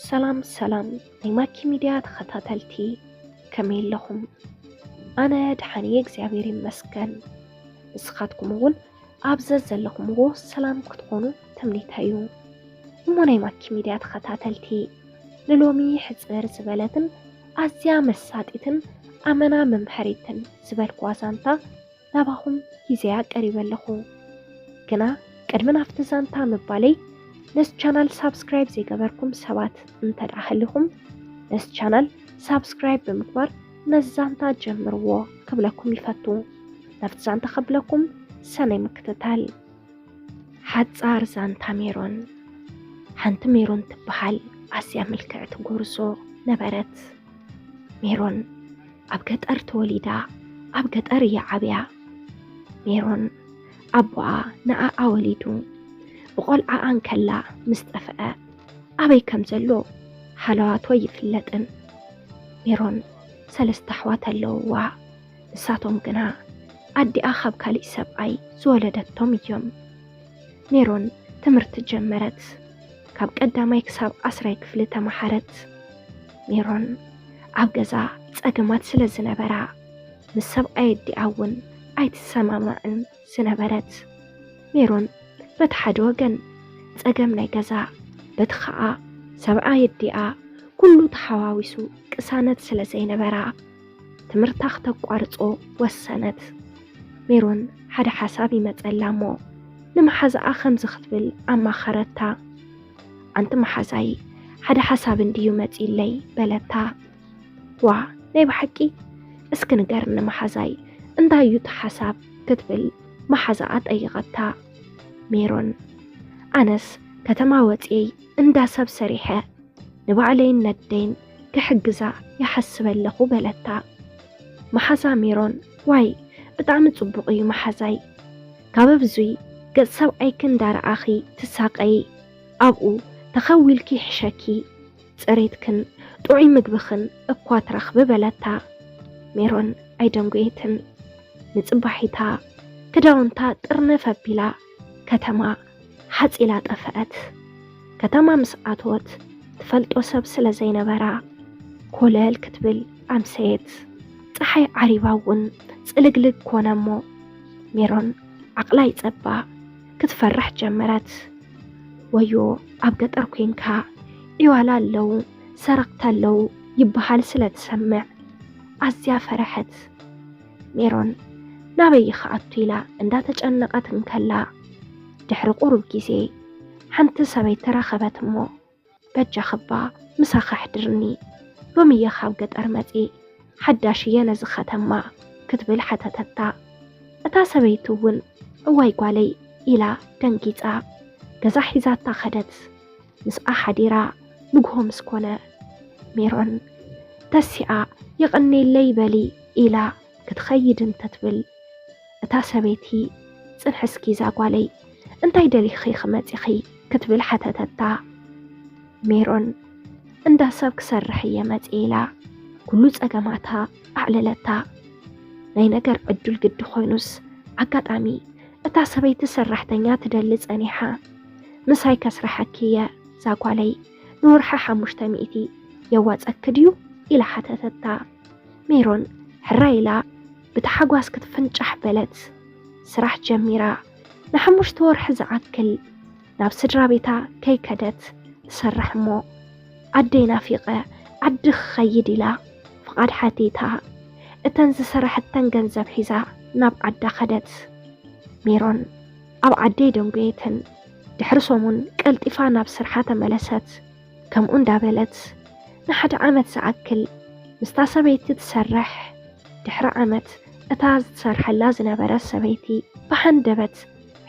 ሰላም ሰላም ናይ ማኪ ሚድያ ተኸታተልቲ፣ ከመይ ኣለኹም? ኣነ ደሓን እየ እግዚኣብሔር ይመስገን። ንስኻትኩም እውን ኣብ ዘዘለኹምዎ ሰላም ክትኾኑ ትምኒተይ እዩ። እሞ ናይ ማኪ ሚድያ ተኸታተልቲ፣ ንሎሚ ሕፅር ዝበለትን ኣዝያ መሳጢትን ኣመና መምሃሪትን ዝበልኩዋ ዛንታ ናባኹም ሂዘያ ቀሪበ ኣለኹ። ግና ቅድሚ ናብቲ ዛንታ ምባለይ ነዚ ቻናል ሳብስክራይብ ዘይገበርኩም ሰባት እንተ ደኣ ሃሊኹም ነዚ ቻናል ሳብስክራይብ ብምግባር ነዚ ዛንታ ጀምርዎ ክብለኩም ይፈቱ። ናብቲ ዛንታ ከብለኩም ሰናይ ምክትታል። ሓጻር ዛንታ ሜሮን። ሓንቲ ሜሮን ትበሃል ኣዝያ ምልክዕቲ ጎርዞ ነበረት። ሜሮን ኣብ ገጠር ተወሊዳ ኣብ ገጠር እያ ዓብያ። ሜሮን ኣቦኣ ንኣኣ ወሊዱ ብቆልዓኣ እንከላ ምስ ጠፍአ ኣበይ ከም ዘሎ ሃለዋቱ ኣይፍለጥን። ሜሮን ሰለስተ ኣሕዋት ኣለውዋ። ንሳቶም ግና ኣዲኣ ካብ ካሊእ ሰብኣይ ዝወለደቶም እዮም። ሜሮን ትምህርቲ ጀመረት። ካብ ቀዳማይ ክሳብ ዓስራይ ክፍሊ ተመሃረት። ሜሮን ኣብ ገዛ ጸገማት ስለ ዝነበራ ምስ ሰብኣይ ኣዲኣ እውን ኣይትሰማማዕን ዝነበረት። ሜሮን በቲ ሓደ ወገን ጸገም ናይ ገዛ፣ በቲ ኸኣ ሰብኣይ ኣዲኣ ኩሉ ተሓዋዊሱ ቅሳነት ስለ ዘይነበራ ትምህርታ ክተቋርጾ ወሰነት። ሜሮን ሓደ ሓሳብ ይመጸላ እሞ ንመሓዛኣ ከምዚ ክትብል ኣማኸረታ። ኣንቲ መሓዛይ ሓደ ሓሳብ እንድዩ መጺለይ በለታ። ዋ ናይ ብሓቂ እስኪ ንገርኒ መሓዛይ እንታይ እዩ እቲ ሓሳብ ክትብል መሓዛኣ ጠይቐታ። ሜሮን ኣነስ ከተማ ወጽየይ እንዳ ሰብ ሰሪሐ ንባዕለይን ነደይን ክሕግዛ ይሓስብ ኣለኹ በለታ። መሓዛ ሜሮን ዋይ ብጣዕሚ ጽቡቕ እዩ መሓዛይ። ካብ ኣብዙይ ገጽ ሰብኣይኪ እንዳረኣኺ ትሳቐዪ ኣብኡ ተኸዊልኪ ይሕሸኪ። ጽሬትክን ጥዑይ ምግብኽን እኳ ትረኽቢ በለታ። ሜሮን ኣይደንጎየትን። ንጽባሒታ ክዳውንታ ጥርንፍ ኣቢላ ከተማ ሓጺላ ጠፍአት። ከተማ ምስ ኣተወት ትፈልጦ ሰብ ስለ ዘይነበራ ኮለል ክትብል ኣምሰየት። ጸሓይ ዓሪባ እውን ጽልግልግ ኮነ እሞ ሜሮን ዓቕላ ይጸባ ክትፈርሕ ጀመረት። ወዮ ኣብ ገጠር ኮይንካ ዒዋላ ኣለዉ ሰረቕቲ ኣለዉ ይበሃል ስለ ትሰምዕ ኣዝያ ፈረሐት። ሜሮን ናበይ ክኣቱ ኢላ እንዳተጨነቐት እንከላ ድሕሪ ቁሩብ ግዜ ሓንቲ ሰበይቲ ረኸበት እሞ በጃኽባ ምሳኺ ኣሕድርኒ ሎሚ እየ ካብ ገጠር መጺ ሓዳሽ እየ ነዚ ኸተማ ክትብል ሓተተታ። እታ ሰበይቲ እውን እዋይ ጓለይ ኢላ ደንጊጻ ገዛ ሒዛታ ኸደት። ምስኣ ሓዲራ ንግሆ ምስ ኮነ ሜሮን ተሲኣ የቐንየለይ በሊ ኢላ ክትኸይድ እንተትብል እታ ሰበይቲ ጽንሒ እስኪ እዛ ጓለይ እንታይ ደሊኺ ክመጺኺ ክትብል ሓተተታ። ሜሮን እንዳ ሰብ ክሰርሕ እየ መጽ ኢላ ኩሉ ጸገማታ ኣዕለለታ። ናይ ነገር ዕዱል ግዲ ኮይኑስ ኣጋጣሚ እታ ሰበይቲ ሰራሕተኛ ትደሊ ጸኒሓ። ምሳይ ከስርሐኪ እየ ዛጓለይ ንወርሒ ሓሙሽተ ሚእቲ የዋጸኪ ድዩ ኢላ ሓተተታ። ሜሮን ሕራይ ኢላ ብታሓጓስ ክትፍንጫሕ በለት። ስራሕ ጀሚራ ንሓሙሽተ ወርሒ ዝኣክል ናብ ስድራ ቤታ ከይከደት ትሰርሕ እሞ ዓደይ ናፊቐ ዓዲ ክኸይድ ኢላ ፍቓድ ሓቲታ እተን ዝሰረሐተን ገንዘብ ሒዛ ናብ ዓዳ ከደት። ሜሮን ኣብ ዓደይ ደንጎየትን ድሕሪ ሰሙን ቀልጢፋ ናብ ስርሓ ተመለሰት። ከምኡ እንዳበለት ንሓደ ዓመት ዝኣክል ምስታ ሰበይቲ ትሰርሕ። ድሕሪ ዓመት እታ ዝሰርሐላ ዝነበረት ሰበይቲ ብሃንደበት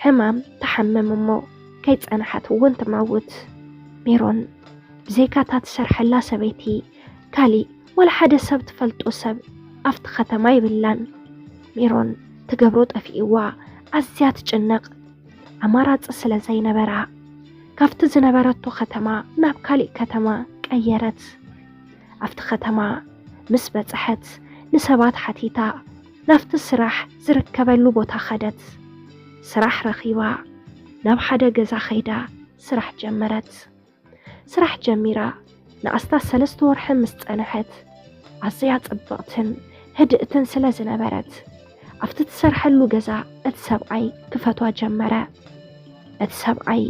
ሕማም ትሓምም እሞ ከይጸንሓት እውን ትመውት። ሜሮን ብዘይካ እታ ትሰርሐላ ሰበይቲ ካሊእ ወላ ሓደ ሰብ ትፈልጦ ሰብ ኣብቲ ከተማ የብላን። ሜሮን ትገብሮ ጠፊእዋ ኣዝያ ትጭነቕ። ኣማራጺ ስለ ዘይነበራ ካብቲ ዝነበረቶ ከተማ ናብ ካሊእ ከተማ ቀየረት። ኣብቲ ከተማ ምስ በጽሐት ንሰባት ሓቲታ ናብቲ ስራሕ ዝርከበሉ ቦታ ከደት። ስራሕ ረኺባ ናብ ሓደ ገዛ ከይዳ ስራሕ ጀመረት። ስራሕ ጀሚራ ንኣስታት ሰለስተ ወርሒ ምስ ጸንሐት፣ ኣዝያ ጽብቕትን ህድእትን ስለ ዝነበረት፣ ኣብቲ ትሰርሐሉ ገዛ እቲ ሰብኣይ ክፈትዋ ጀመረ። እቲ ሰብኣይ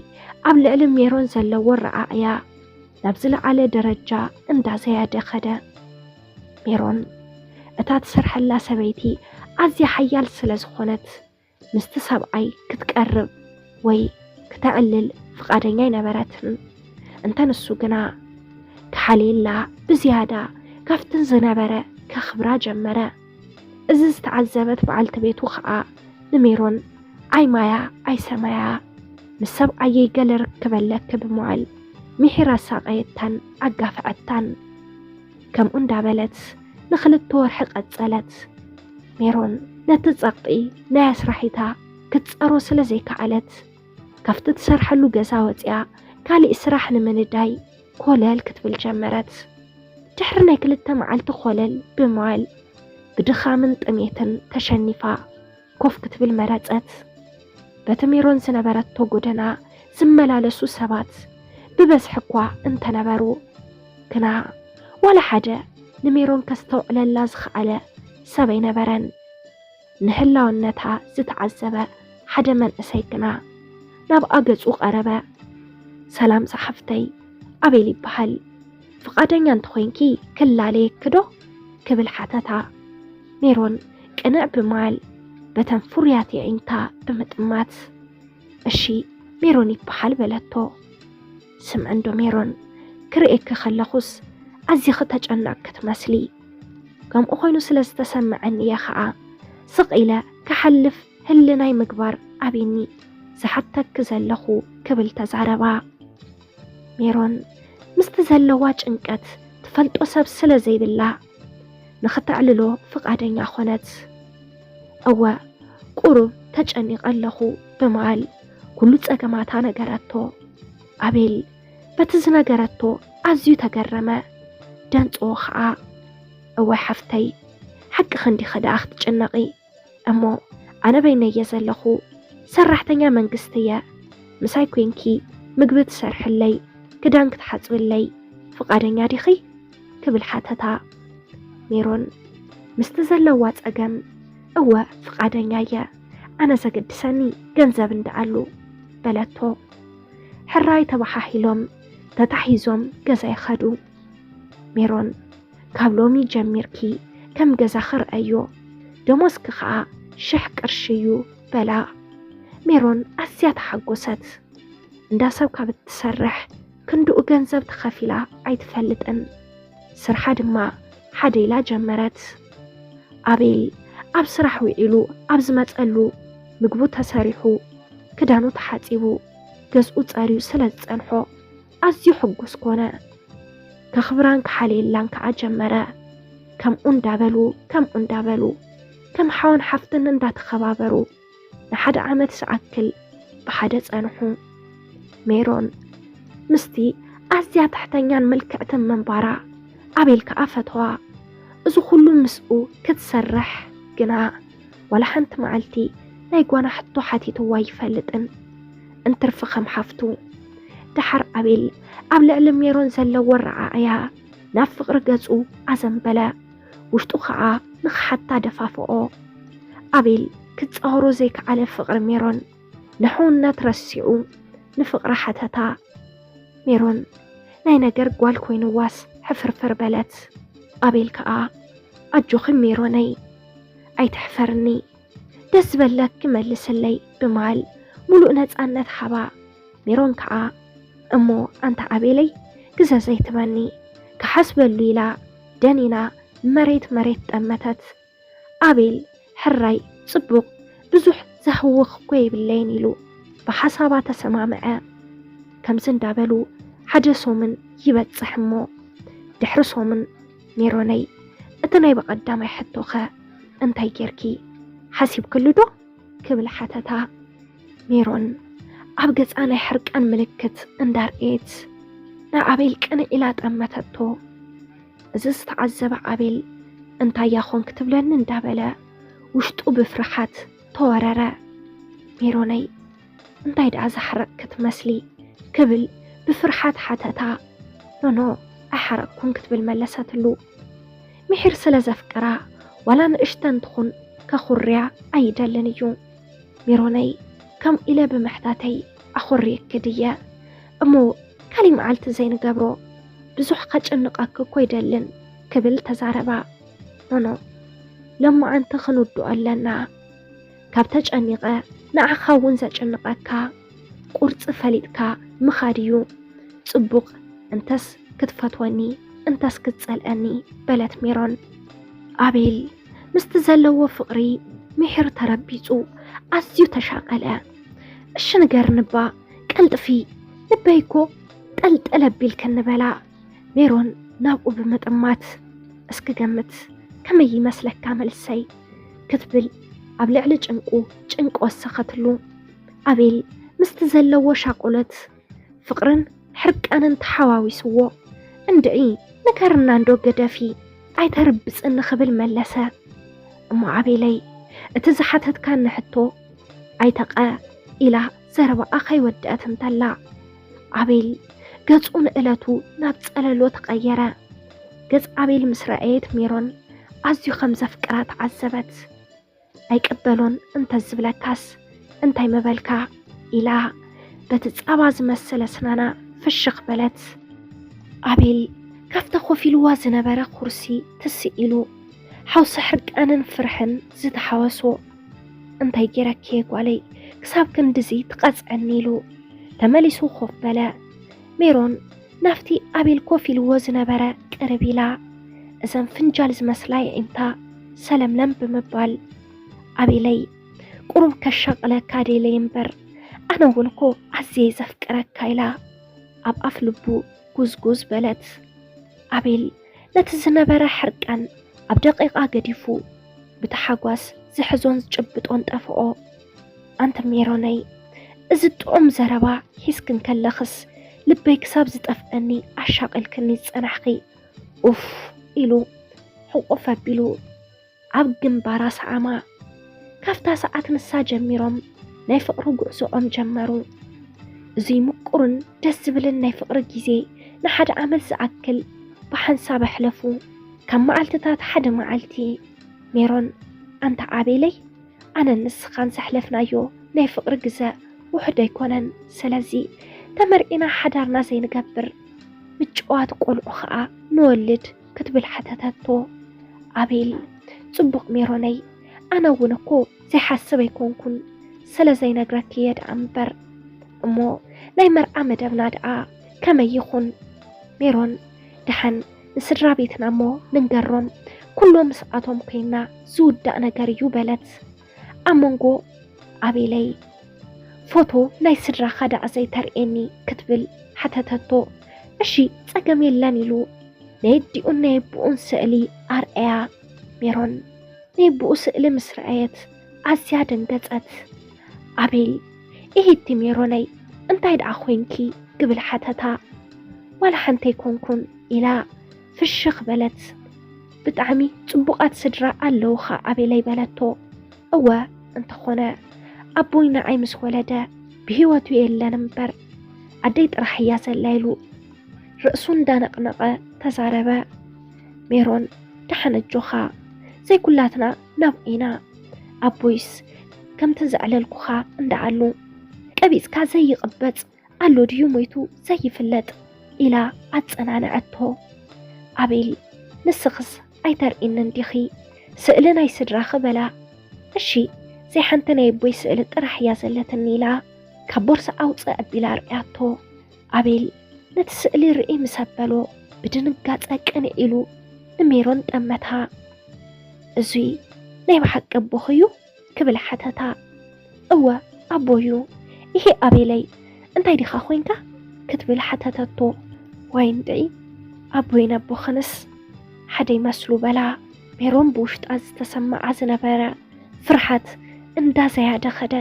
ኣብ ልዕሊ ሜሮን ዘለዎ ኣረኣእያ ናብ ዝለዓለ ደረጃ እንዳዘያደ ከደ። ሜሮን፣ እታ ትሰርሐላ ሰበይቲ ኣዝያ ሓያል ስለ ዝኾነት፣ ምስቲ ሰብኣይ ክትቀርብ ወይ ክተዕልል ፍቓደኛ ኣይነበረትን። እንተ ንሱ ግና፣ ክሓልየላ ብዝያዳ ካብትን ዝነበረ ከኽብራ ጀመረ። እዚ ዝተዓዘበት በዓልቲ ቤቱ ኸኣ ንሜሮን፣ ኣይ ማያ ኣይ ሰማያ፣ ምስ ሰብኣየይ ገለ ርክበለኪ ብምባል፣ ምሒራ ኣሳቐየታን ኣጋፍዐታን። ከምኡ እንዳበለት ንኽልተ ወርሒ ቀጸለት። ሜሮን ነቲ ጸቕጢ ናይ ኣስራሒታ ክትጸሮ ስለ ዘይከኣለት፣ ካብቲ ትሰርሐሉ ገዛ ወጺኣ፣ ካሊእ ስራሕ ንምንዳይ ኮለል ክትብል ጀመረት። ድሕሪ ናይ ክልተ መዓልቲ ኮለል ብምባል፣ ብድኻምን ጥሜትን ተሸኒፋ ኮፍ ክትብል መረጸት። በቲ ሜሮን ዝነበረቶ ጎደና ዝመላለሱ ሰባት ብበዝሒ እኳ እንተነበሩ፣ ግና ዋላ ሓደ ንሜሮን ከስተውዕለላ ዝኸኣለ ሰብ ኣይነበረን። ንህላውነታ ዝተዓዘበ ሓደ መንእሰይ ግና ናብኣ ገጹ ቀረበ። "ሰላም ዝሓፍተይ፣ ኣቤል ይበሃል። ፍቓደኛ እንተኾይንኪ ክላለየኪ ዶ?" ክብል ሓተታ። ሜሮን ቅንዕ ብምባል በተን ፍሩያት የዒንታ ብምጥማት፣ "እሺ፣ ሜሮን ይበሃል" በለቶ። "ስምዒ እንዶ ሜሮን፣ ክርእየኪ ከለኹስ ኣዚኺ ተጨነቕኪ ትመስሊ። ከምኡ ኮይኑ ስለ ዝተሰምዐኒ እየ ኸኣ ስቕ ኢለ ክሓልፍ ህልናይ ምግባር ኣብይኒ ዝሓተኪ ዘለኹ" ክብል ተዛረባ። ሜሮን ምስቲ ዘለዋ ጭንቀት ትፈልጦ ሰብ ስለ ዘይብላ፣ ንኽተዕልሎ ፍቓደኛ ኾነት። "እወ፣ ቁሩብ ተጨኒቐ ኣለኹ" ብምባል ኩሉ ጸገማታ ነገረቶ። ኣቤል በቲ ዝነገረቶ ኣዝዩ ተገረመ። ደንጽዎ ኸኣ፣ "እወ ሓፍተይ፣ ሓቅኺ እንዲኺ ደኣ ክትጭነቒ። እሞ ኣነ በይነየ ዘለኹ፣ ሰራሕተኛ መንግስቲ እየ። ምሳይ ኮይንኪ ምግቢ ትሰርሕለይ፣ ክዳን ክትሓጽብለይ ፍቓደኛ ዲኺ?" ክብል ሓተታ። ሜሮን ምስቲ ዘለዋ ጸገም፣ "እወ ፍቓደኛ እየ፣ ኣነ ዘገድሰኒ ገንዘብ እንደኣሉ" በለቶ። ሕራይ ተበሓሂሎም ተታሒዞም ገዛ ይኸዱ። ሜሮን፣ "ካብ ሎሚ ጀሚርኪ ከም ገዛ ክርአዮ፣ ደሞዝኪ ኸኣ ሽሕ ቅርሺ እዩ" በላ። ሜሮን ኣዝያ ተሓጎሰት። እንዳ ሰብ ካብ እትሰርሕ ክንድኡ ገንዘብ ተኸፊላ ኣይትፈልጥን። ስርሓ ድማ ሓደ ኢላ ጀመረት። ኣቤል ኣብ ስራሕ ውዒሉ ኣብ ዝመጸሉ፣ ምግቡ ተሰሪሑ፣ ክዳኑ ተሓጺቡ፣ ገዝኡ ጸርዩ ስለ ዝጸንሖ ኣዝዩ ሕጉስ ኮነ። ከኽብራን ክሓልየላን ከኣ ጀመረ። ከምኡ እንዳበሉ፣ ከምኡ እንዳበሉ፣ ከም ሓውን ሓፍትን እንዳተኸባበሩ፣ ንሓደ ዓመት ዝኣክል ብሓደ ጸንሑ። ሜሮን ምስቲ ኣዝያ ትሕተኛን ምልክዕትን ምንባራ፣ ኣቤል ከኣ ፈተዋ። እዚ ኩሉ ምስኡ ክትሰርሕ ግና ዋላ ሓንቲ መዓልቲ ናይ ጓና ሕቶ ሓቲትዋ ኣይፈልጥን፣ እንትርፊ ከም ሓፍቱ። ደሓር ኣቤል ኣብ ልዕሊ ሜሮን ዘለዎ ኣረኣእያ ናብ ፍቕሪ ገጹ ኣዘንበለ። ውሽጡ ከኣ ንኽሓታ ደፋፍኦ። ኣቤል ክጻወሮ ዘይከኣለ ፍቕሪ ሜሮን ንሕውነት ረሲዑ ንፍቕራ ሓተታ። ሜሮን ናይ ነገር ጓል ኮይንዋስ ሕፍርፍር በለት። ኣቤል ከኣ፣ "ኣጆኺ ሜሮነይ፣ ኣይትሕፈርኒ፣ ደስ ዝበለኪ መልስለይ" ብምባል ምሉእ ነጻነት ሃባ። ሜሮን ከኣ፣ "እሞ ኣንታ ኣቤለይ፣ ግዘ ዘይትበኒ" ክሓስበሉ ኢላ ደኒና መሬት መሬት ጠመተት። ኣቤል፣ "ሕራይ፣ ጽቡቕ፣ ብዙሕ ዘህውኽ እኮ የብለይን" ኢሉ ብሓሳባ ተሰማምዐ። ከምዚ እንዳበሉ ሓደ ሰሙን ይበጽሕ እሞ፣ ድሕሪ ሰሙን፣ "ሜሮነይ፣ እቲ ናይ ብቐዳማይ ሕቶኸ እንታይ ጌርኪ? ሓሲብክሉ ዶ?" ክብል ሓተታ። ሜሮን ኣብ ገጻ ናይ ሕርቃን ምልክት እንዳርኤት ንኣቤል ቅንዕ ኢላ ጠመተቶ። እዚ ዝተዓዘበ ኣቤል፣ "እንታይ እያ ኾን ክትብለኒ?" እንዳበለ ውሽጡ ብፍርሓት ተወረረ። "ሜሮነይ፣ እንታይ ደኣ ዝሓረቅ ክትመስሊ?" ክብል ብፍርሓት ሓተታ። "ኖኖ፣ ኣይሓረቅኩን ክትብል መለሰትሉ። ምሒር ስለ ዘፍቅራ ዋላ ንእሽተን ትኹን ከኹርያ ኣይደልን እዩ። ሜሮነይ ከምኡ ኢለ ብምሕታተይ ኣኹርየኪ ድየ እሞ ካሊእ መዓልቲ ዘይንገብሮ ብዙሕ ከጨንቐኪ እኮ ኣይደልን ክብል ተዛረባ። ኖኖ ሎማዓንቲ ክንውድኦ ኣለና። ካብ ተጨኒቐ ንዓኻ እውን ዘጨንቐካ ቁርፂ ፈሊጥካ ምኻድ እዩ ፅቡቕ። እንተስ ክትፈትወኒ እንተስ ክትፀልአኒ በለት ሜሮን። ኣቤል ምስቲ ዘለዎ ፍቕሪ ምሒር ተረቢፁ ኣዝዩ ተሻቐለ። እሺ ንገርኒ እባ ቀልጥፊ ልበይ እኮ ጠልጠል ኣቢልክኒ በላ። ሜሮን ናብኡ ብምጥማት እስኪ ገምት ከመይ ይመስለካ መልሰይ ክትብል ኣብ ልዕሊ ጭንቁ ጭንቂ ወሰኸትሉ። ኣቤል ምስቲ ዘለዎ ሻቆለት ፍቕርን ሕርቃንን ተሓዋዊስዎ እንድዒ ንገርና እንዶ ገደፊ ኣይተርብፅኒ ክብል መለሰ። እሞ ኣቤለይ እቲ ዝሓተትካኒ ሕቶ ኣይተቐ ኢላ ዘረባኣ ከይወደአት እንተላ ኣቤል ገፁ ንእለቱ ናብ ፀለሎ ተቐየረ። ገፅ ኣቤል ምስ ረኣየት ሜሮን ኣዝዩ ከም ዘፍቅራ ተዓዘበት። ኣይቅበሎን እንተዝብለካስ እንታይ ምበልካ ኢላ በቲ ፃባ ዝመስል ኣስናና ፍሽኽ በለት። ኣቤል ካብታ ኮፍ ኢልዋ ዝነበረ ኩርሲ ትስእ ኢሉ ሓውሲ ሕርቃንን ፍርሕን ዝተሓወሶ። እንታይ ገይረኪ እየ ጓለይ ክሳብ ክንድዚ ትቐፅዕኒ ኢሉ ተመሊሱ ኮፍ በለ። ሜሮን ናብቲ ኣቤል ኮፍ ኢልዎ ዝነበረ ቅርብ ኢላ እዘን ፍንጃል ዝመስላ የዒንታ ሰለምለም ብምባል ኣቤለይ ቁሩብ ከሻቕለካ ደይለይ እምበር ኣነ እውን እኮ ኣዝየ ዘፍቅረካ ኢላ ኣብ ኣፍ ልቡ ጉዝጉዝ በለት። ኣቤል ነቲ ዝነበረ ሕርቃን ኣብ ደቂቓ ገዲፉ ብታሓጓስ ዝሕዞን ዝጭብጦን ጠፍኦ። ኣንቲ ሜሮነይ እዚ ጥዑም ዘረባ ሒዝክን ከለኽስ ልበይ ክሳብ ዝጠፍአኒ ኣሻቒልክኒ ዝጸናሕኺ ኡፍ ኢሉ ሕቑፍ ኣቢሉ ኣብ ግንባራ ሰዓማ። ካብታ ሰዓት ንሳ ጀሚሮም ናይ ፍቕሪ ጉዕዞኦም ጀመሩ። እዙይ ምቁርን ደስ ዝብልን ናይ ፍቕሪ ግዜ ንሓደ ዓመት ዝኣክል ብሓንሳብ ኣሕለፉ። ካብ መዓልትታት ሓደ መዓልቲ ሜሮን ኣንታ ኣቤለይ ኣነን ንስኻን ዘሕለፍናዮ ናይ ፍቕሪ ግዘ ውሑድ ኣይኮነን። ስለዚ ተመርዒና ሓዳርና ዘይንገብር ምጭዋት ቆልዑ ኸኣ ንወልድ ክትብል ሓተተቶ። ኣቤል ጽቡቕ ሜሮነይ ኣነ እውን እኮ ዘይሓስብ ኣይኮንኩን ስለ ዘይነግረኪ እየ ደኣ እምበር እሞ ናይ መርዓ መደብና ደኣ ከመይ ይኹን? ሜሮን ደሓን ንስድራ ቤትና እሞ ንንገሮም ኩሎ ምስኣቶም ኮይና ዝውዳእ ነገር እዩ በለት። ኣብ መንጎ ኣቤለይ ፎቶ ናይ ስድራኻ ደኣ ዘይተርእየኒ ክትብል ሓተተቶ። እሺ ጸገም የለን ኢሉ ናይ ኣዲኡን ናይ ኣቦኡን ስእሊ ኣርኣያ። ሜሮን ናይ ኣቦኡ ስእሊ ምስ ረኣየት ኣዝያ ደንገጸት። ኣቤል እሂቲ ሜሮነይ እንታይ ደኣ ኮይንኪ ክብል ሓተታ። ዋላ ሓንቲ ኣይኮንኩን ኢላ ፍሽኽ በለት። ብጣዕሚ ጽቡቓት ስድራ ኣለውኻ ኣቤለይ በለቶ። እወ እንተኾነ ኣቦይ ንዓይ ምስ ወለደ ብህይወቱ የለን እምበር ኣደይ ጥራሕ እያ ዘላ ኢሉ ርእሱ እንዳነቕነቐ ተዛረበ። ሜሮን ደሓን ኣጆኻ ዘይኩላትና ናብኡ ኢና ኣቦይስ ከምቲ ዘዕለልኩኻ እንዳኣሉ ቀቢጽካ ዘይቕበጽ ኣሎ ድዩ ሞይቱ ዘይፍለጥ ኢላ ኣጸናንዐቶ። ኣቤል ንስኽስ ኣይተርእይንን ዲኺ ስእሊ ናይ ስድራኺ በላ። እሺ ዘይሓንቲ ናይ ኣቦይ ስእሊ ጥራሕ እያ ዘለትኒ ኢላ ካብ ቦርሳ ኣውፅእ ኣቢላ ኣርእያቶ። ኣቤል ነቲ ስእሊ ርኢ ምስ ኣበሎ ብድንጋጸ ቅንዕ ኢሉ ንሜሮን ጠመታ። እዙይ ናይ ብሓቂ ኣቦኺ እዩ ክብል ሓተታ። እወ ኣቦዩ። ኢሄ ኣቤለይ እንታይ ዲኻ ኮይንካ ክትብል ሓተተቶ። ዋይ እንድዒ ኣቦይን ኣቦኽንስ ሓደ ይመስሉ በላ። ሜሮን ብውሽጣ ዝተሰምዓ ዝነበረ ፍርሓት እንዳዘያደ ኸደ።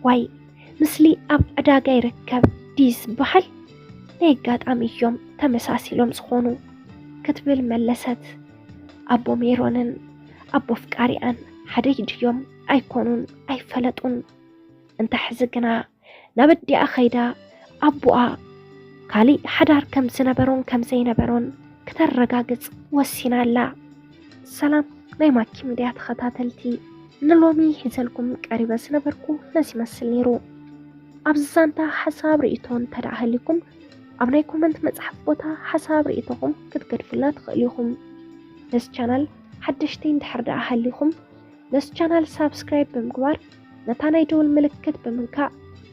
ዋይ ምስሊ ኣብ ዕዳጋ ይርከብ ድዩ ዝበሃል ናይ ኣጋጣሚ እዮም ተመሳሲሎም ዝኾኑ ክትብል መለሰት። ኣቦ ሜሮንን ኣቦ ፍቃሪኣን ሓደ ድዮም ኣይኮኑን ኣይፈለጡን። እንተ ሕዚ ግና ናብ ኣዲኣ ኸይዳ ኣቦኣ ካሊእ ሓዳር ከም ዝነበሮን ከም ዘይነበሮን ክተረጋግጽ ወሲና ኣላ። ሰላም ናይ ማኪ ሚድያ ተኸታተልቲ፣ ንሎሚ ሒዘልኩም ቀሪበ ዝነበርኩ ነዚ ይመስል ነይሩ። ኣብዚ ዛንታ ሓሳብ ርእይቶ እንተ ደኣ ሃልዩኩም፣ ኣብ ናይ ኮመንት መጽሓፍ ቦታ ሓሳብ ርእይቶኹም ክትገድፉልና ትኽእሉ ኢኹም። ነዚ ቻናል ሓደሽቲ እንድሕር ደኣ ሃልዩኹም፣ ነዚ ቻናል ሳብስክራይብ ብምግባር፣ ነታ ናይ ደወል ምልክት ብምንካእ፣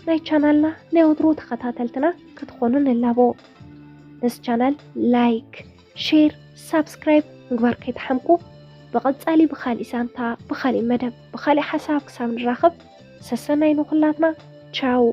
ናይ ቻናልና ናይ ወትሩ ተኸታተልትና ክትኾኑ ንላቦ። ነዚ ቻናል ላይክ፣ ሼር፣ ሳብስክራይብ ምግባር ከይትሓምቁ። ብቐጻሊ ብኻሊእ ዛንታ፣ ብኻሊእ መደብ፣ ብኻሊእ ሓሳብ ክሳብ ንራኸብ፣ ሰሰናይ ንኹላትና። ቻው።